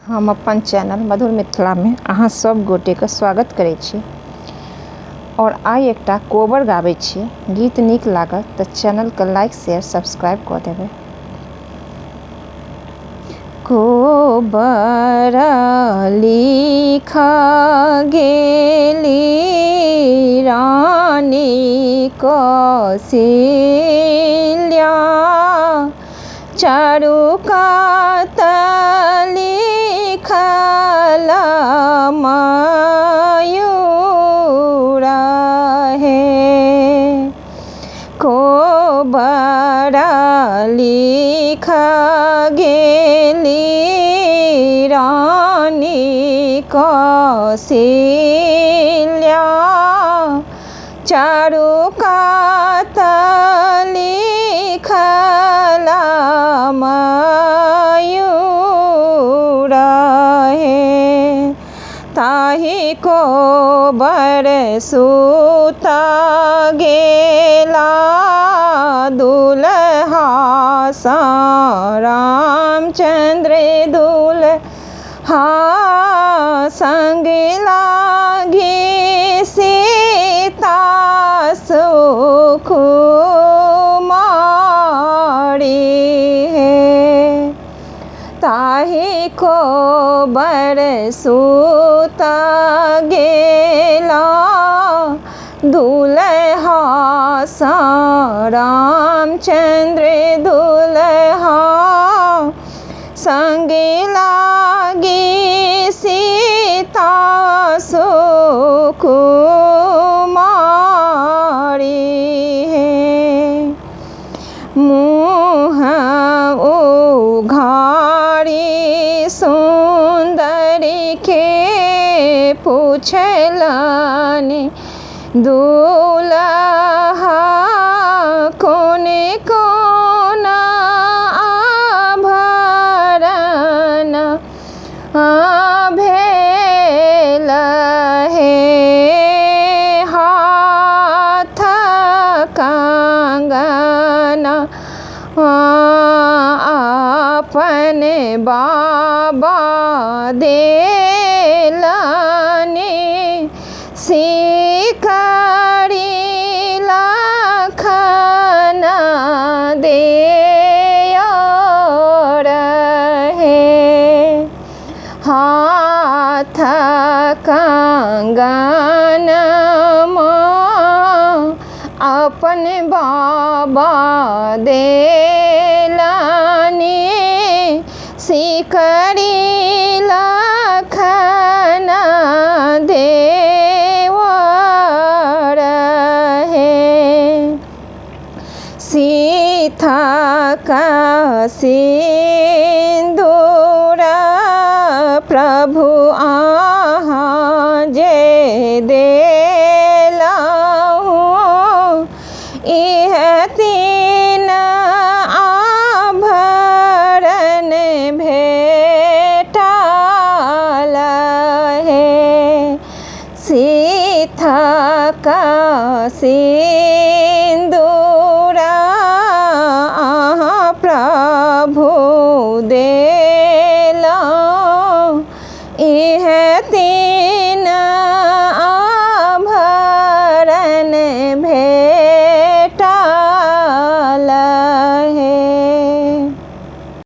हम अपन चैनल मधुर मिथिलामे अहाँ सब गोटेके स्वागत करै छी आओर आइ एकटा कोबर गाबै छी। गीत नीक लागत तऽ चैनलके लाइक शेयर सब्सक्राइब कऽ देबै। कोबर लिख गेली रानी कौशल्या, चारू कात लिखल मयूरा हे। कोबर लिख गेली रानी कौशल्या, चारू कात लिखल मयूरा हे। ताहि कोबर सुता गेला दुल्हा सा रामचंद्र, दुल्हा संग लागी सीता सुकुमारी हे। ताहि कोबर सुता गेला दुल्हा सा रामचंद्र, दुल्हा संग लागी सीता सुकुमारी हे। मुँह उघारी सुन्दरी के पूछलनि दुल्हा कोन कोन आभरण भेल हे। हाथ कंगन अपन बाबा देलनि, सिकरी लखन देयर हे। हाथ कंगन अपन बाबा देलनि, सिकरी लखन देवर हे। सीता का सिन्दूर प्रभु अहाँ जे देलहुँ, इह तीन आभरण भेटल हे। सीता का सिन्दूर अहाँ प्रभु दे